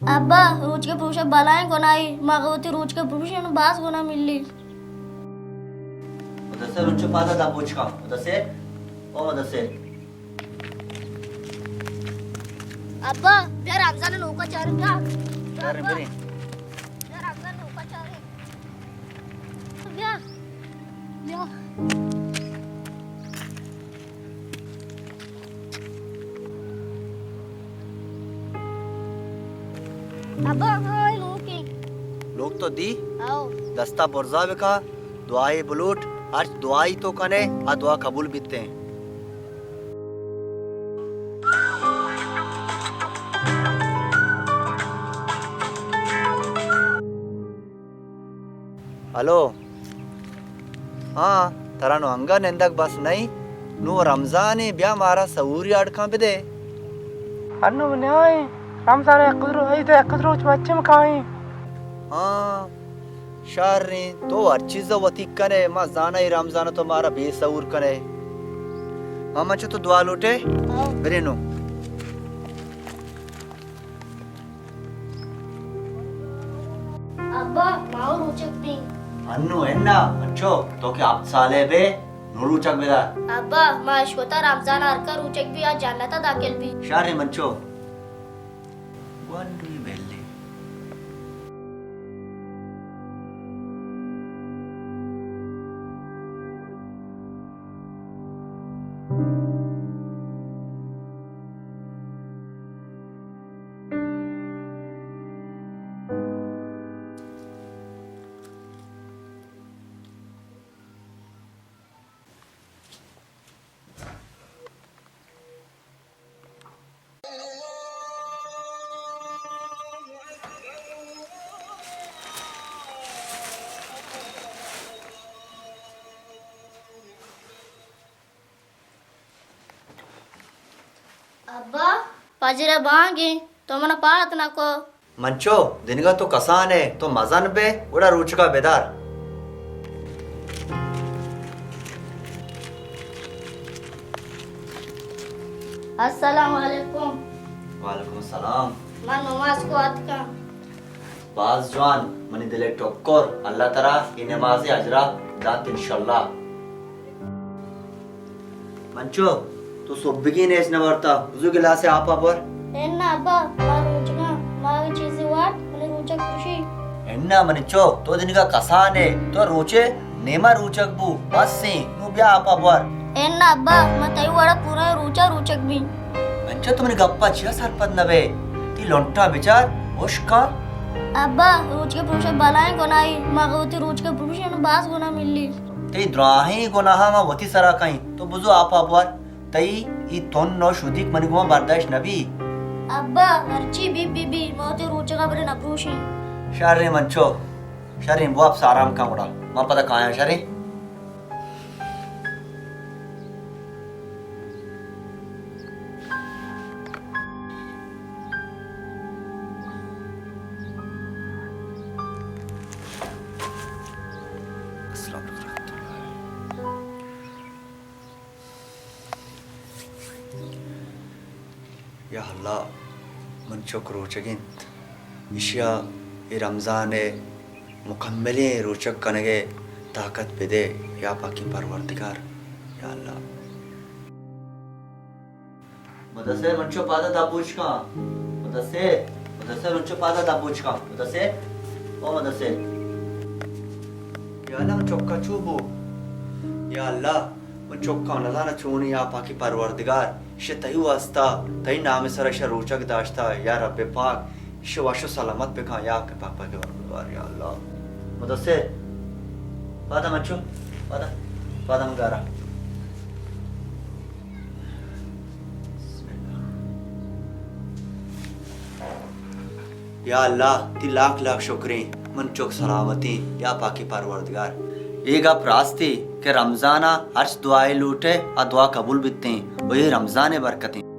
ابا، روچگ ءِ پروش بلاہیں گناہے، ما وتی روچگ ءِ پروشی ءَ باز گناہ ملی۔ مدثر، انچو پادا دپ بوچ کن۔ مدثر، او مدثر۔ ابا، بیا رمضان ءِ نوکا چاریں، بیا۔ بیا بریں، ابا۔ بریں۔ بیا رمضان ءِ نوکا چاریں۔ بیا۔ بیا۔ ابا، ہاں، لوگ ایں۔ لوگ تو دی؟ آؤ۔ دستا برزا بکا، دعائے بلوٹ، ہرچ دعائی تو کنے، آ دعا قبول بیتیں۔ ہلو۔ ہاں، ترا نوں انگا نندگ بس نئیں۔ نوں رمضانے، بیا مارا سہوری اڈ کن بدے۔ انوں نیائیں، رمضان ءِ یک دو، عید ءِ یک دو روچ بچم کائیں۔ ہاں، شریں، تو ہر چیز ءَ وتی کنے، ما زاناں اے رمضان ءَ تو مارا بے سہور کنے۔ ہاں، من چہ تو دعا لوٹے؟ ہاں۔ برے نوں۔ ابا، ما روچگ بیں۔ انوں انا، انچو، تو کہ ہپت سالے بے، نوں روچگ بدار۔ ابا، ما اشکتا رمضان ءَ ہرکا روچگ بی، آ جنت ءَ داخل بی۔ شریں منچو۔ گونڈوی بیلی۔ ابا، پجر ءِ بانگ ایں، تو من ءَ پاد نہ کو۔ منچو، دنیگا تو کسان ئے، تو مزن بے، گڑا روچگا بدار۔ السلام علیکم۔ وعلیکم السلام۔ من نماز کو اتکاں۔ باز جوان، منی دل ءِ ٹکر، اللہ ترا اے نماز ءِ اجرا دنت انشاءاللہ۔ منچو، تو سبگی نیچ نہ ورتا، بزو گلاسے آپا بور۔ انا ابا، ما روچگاں، ما اگہ چیزے وارت، منی روچگ پروشی۔ انا منچو، تو دنیگا کسان ئے، تو روچے نیما روچگ بو، بس ایں، نوں بیا آپا بور۔ انا ابا، ما تئی وڑا پورا روچا روچگ بی۔ انچو تو منی گپا چیا سرپد نہ بئے؟ تئی لنٹاں بچار، ہشکاں۔ ابا، روچگ ءِ پروش بلاہیں گناہے، ما وتی روچگ ءِ پروشی انوں باز گناہ ملی۔ تئی دراہیں گناہاں ما وتی سرا کئیں، تو بزو آپا بور۔ تئی ای تن و شدیک منی گوما برداشت نبی۔ ابا، ہرچی بی بی بی، ما وتی روچگا بلے نپروشیں۔ شریں منچو، شریں، بو اپس آرام کن گڑا، ما پدا کایاں شریں۔ السلام علیکم۔ یا اللہ، من چک روچگ انت، ایشیا اے رمضان ء مکملیں روچگ کنگ ء طاقت بدے، یا پاکیں پروردگار، یا اللہ۔ مدثر، منچو پادا دپ بوچ کن۔ مدثر، مدثر، منچو پادا دپ بوچ کن۔ مدثر، او مدثر۔ یا اللہ، من چکا چو بو؟ یا اللہ، من چکا نزاناں چونی، یا پاکی پروردگار، شہ تئی واسطہ، تئی نام سر شہ روچگ داشتا، یا رب پاک، شہ وش و سلامت بکن، یا کہ پاک پاکی پروردگار، یا اللہ۔ مدثر، پادا منچو، پادا، پادا من گارا۔ یا اللہ، تی لاکھ لاکھ شکریں، من چک سلامتیں، یا پاکی پروردگار۔ اے گپ راستے کہ رمضان ء ہرچ دعائے لوٹے، آ دعا قبول بیتیں، و اے رمضان ء برکتیں۔